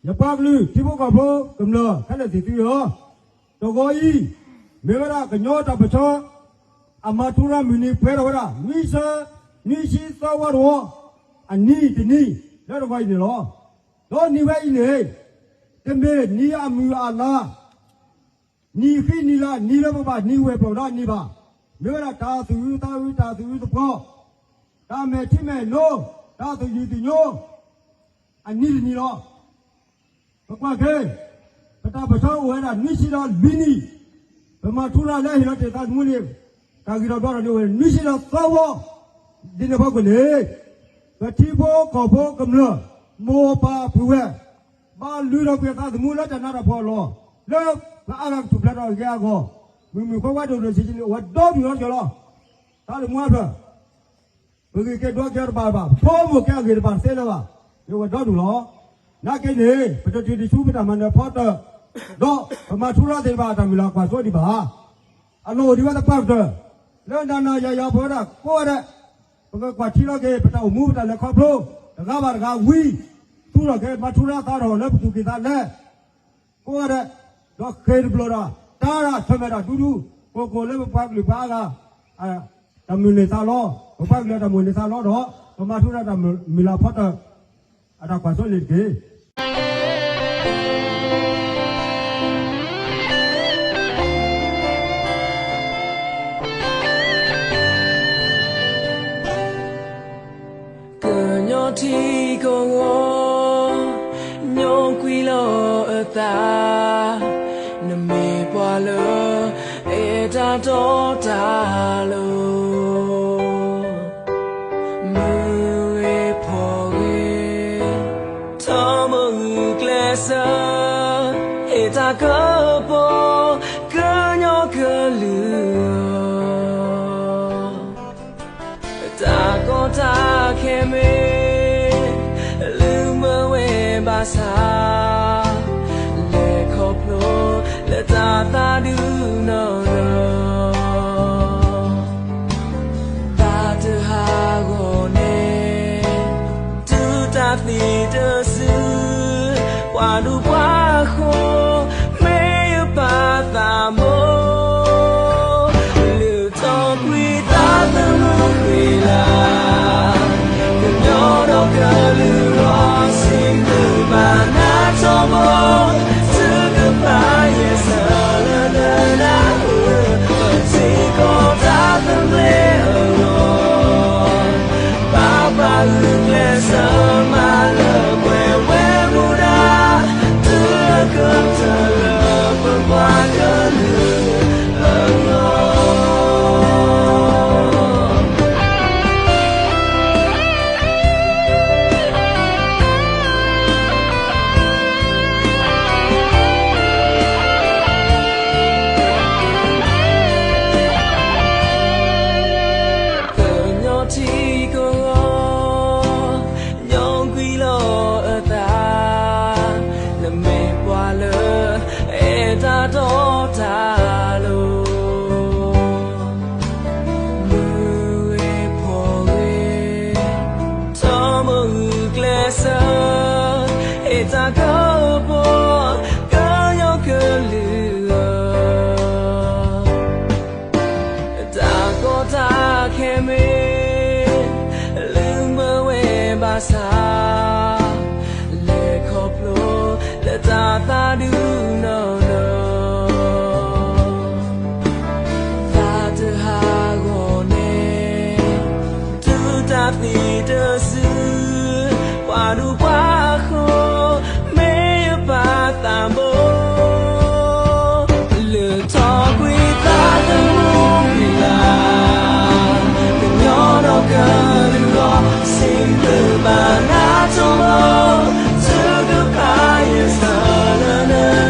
ယပှၤကလုာ်ထံဖိကီၢ်ဖိကမျၢၢ်ခဲလၢာ်သ့ၣ်သုဧၢ, တဂီၤအံၤ မ့ၢ်ဝဲဒၣ်ကညီတၢ်ပၢၢ်ဆၢ အမၤထူရၤမုၢ်နံၤပှဲၤထီၣ်ဝဲဒၣ် နွံဆံ, နွံဆံသၢဝီတဝီ အနံၤတနံၤ လၢတဂီၤအံၤန့ၣ်လီၤ. ဒီးနံၤဝဲအံၤန့ၣ် တမ့ၢ်နံၤအမုၢ်အလါ နံၤဃံနံၤလါ နံၤလၢပဘၣ်နံၤဝဲၢ်ပျီၢ်ဒီးအနံၤဘၣ်. မ့ၢ်ဝဲဒၣ်တၢ်သူၣ်အုးသးအုး တၢ်သူၣ်အုးသးအုး တၢ်မဲာ်ထံမဲာ်နိ တၢ်သူၣ်ယုၢ်သးညီ အနံၤတနံၤလီၤ. ပကွၢ်က့ၤ ပတၢ်ပၢၢ်ဆၢအိၣ်ဝဲဒၣ်နွံဆံဒီးလွံၢ်နံၣ်, ပမၤထူရၤလၢဟ့ၣ်လီၤတ့ၢ်သးသမူန့ၣ် တၢ်ဂ့ၢ်ဒီးဘျီထီၣ်န့ၣ်အိၣ်ဝဲနွံဆံဒီးသၢဝီ, ဒ်န့ၣ်အဖီခိၣ်န့ၣ် ပထံဖိကီၢ်ဖိကမျၢၢ် မိၢ်ပၢ်ပုၢ်ဝဲၢ် ဘၣ်လုၢ်ထီၣ်ကွံာ်အသးသမူလၢတၢ်နးတၢ်ဖှီၣ်အလီၢ် လၢပှၤအါဂၤကထူၣ်ဖျဲးထီၣ်အဂ့ၢ်အဂီၢ်, မုၢ်မုၢ်ခွဲခွဲဒိၣ်ဒိၣ်ဆံးဆံးန့ၣ် အိၣ်ဝဲဒီဒူၣ်လီၤတက့ၢ်လီၤ. တၢ်လၢမူအဖျၢၣ် ပဂ့ၤက့ၤဒွးက့ၤတဘၣ်ဘၣ်, ပဖိမိၢ်က့ၤအဂ့ၢ်တဘၣ်တသ့လၢၤဘၣ်, မ့ၢ်ဝဲဒီဒူၣ်လီၤ. နာ်က့န့ၣ် ပတတုၤတဆူပတၢ်မၤနၢၤဖီတၢၣ်, ဒီးပမၤထူရၤသ့ၣ်တဖၣ်အတၢ်မုၢ်လၢ်ကွၢ်စိဒံးဘၣ်. အလီၢ်အိၣ်ဒံးဝဲသပှၢ်ကတၢၢ်, လၢနၤနၤယၤယၤပဝဲဒၣ်ကိးဂၤဒဲး, ပကကွၢ်ထံလီၤက့ၤ ပတၢ်အိၣ်မူပတၢ်လဲၤခီဖျိ, တဂၤဘၣ်တဂၤဝံ, သူၣ်ထီၣ်က့ၤမၤထူရၤသးထီၣ်လၢပသူၣ်ကံၢ်သးလဲ, ကိးဂၤဒဲး, ဒီးဃ့ၢ်တဘျီဒီး တၢ်ဒၣ်ဆၢၣ်မဲာ်တၢ်ဒူဒူ, ကိၢ်ကိၢ်လၢပပှၤကလုာ်ပှၤအါဂၤ တၢ်မုၢ်လၢ်သးလီ, ပပှၤကလုာ်တၢ်မုၢ်လၢ်သးလီဒီး ပမၤထူရၤတၢ်မုၢ်လၢ်ဖီတၢၣ် အတၢ်ကွၢ်စိန့ၣ်တက့ၢ်. ကညီထံကီၢ်ဂီၢ်, ညီကွံာ်လီၤအသး, နမ့ၢ်ပှၤလၢ အဲၣ်တၢ်တီတၢ်လိၤ, မုၢ်ဂ့ၤဖီဂ့ၤ, ထီဘိဂုာ်ကျဲးစၢး, ဟ့ၣ်တၢ်ကပီၤ ကညီကလုာ်အဂီၢ်, တၢ်ကီတၢ်ခဲမ့ၢ် လုၢ်မ့ၢ်ဝဲဘၣ်ဆၣ်, လဲၤခီဖျိလၢတၢ်သးဒူနီၢ်နီၢ်, ဘၣ်တဟးဂီၤန့ၣ် တုၤတၢ်သံတစု, ပှၤဒူပှၤဃိ မ့ၢ်ယပၢ်သးဘိ, လုၢ်ထီၣ်ကွံာ်သးသမူဃံလၤ, ကညီဒီးကလုာ်အဂီၢ် စံးဘျုးဘၣ်နၤထီဘိ, ထုကဖၣ်ယဲၢ်ဆၢလၢနနၢ်ဟူ, ပထံကီၢ်တၢ်သဘျ့အဂီၢ် ပာ်ပှၤဂုာ်ကျဲးစၢး မၤလၢပှဲၤဝဲမူဒါ, တုၤလၢကတၢၢ်လၢပပှၤကလုာ်အဂီၢ်. ကညီထံကီၢ်ဂီၢ်, ညီကွံာ်လီၤအသး, နမ့ၢ်ပှၤလၢ အဲၣ်တၢ်တီတၢ်လိၤ, မုၢ်ဂ့ၤဖီဂ့ၤ, ထီဘိဂုာ်ကျဲးစၢး, ဟ့ၣ်တၢ်ကပီၤ ကညီကလုာ်အဂီၢ်, တၢ်ကီတၢ်ခဲမ့ၢ် လုၢ်မ့ၢ်ဝဲဘၣ်ဆၣ်, လဲၤခီဖျိလၢတၢ်သးဒူနီၢ်နီၢ်, ဘၣ်တဟးဂီၤန့ၣ် တုၤတၢ်သံတစု, ပှၤဒူပှၤဃိ မ့ၢ်ယပၢ်သးဘိ, လုၢ်ထီၣ်ကွံာ်သးသမူဃံလၤ, ကညီဒီးကလုာ်အဂီၢ် စံးဘျုးဘၣ်နၤထီဘိ, ထုကဖၣ်ယဲၢ်ဆၢလၢန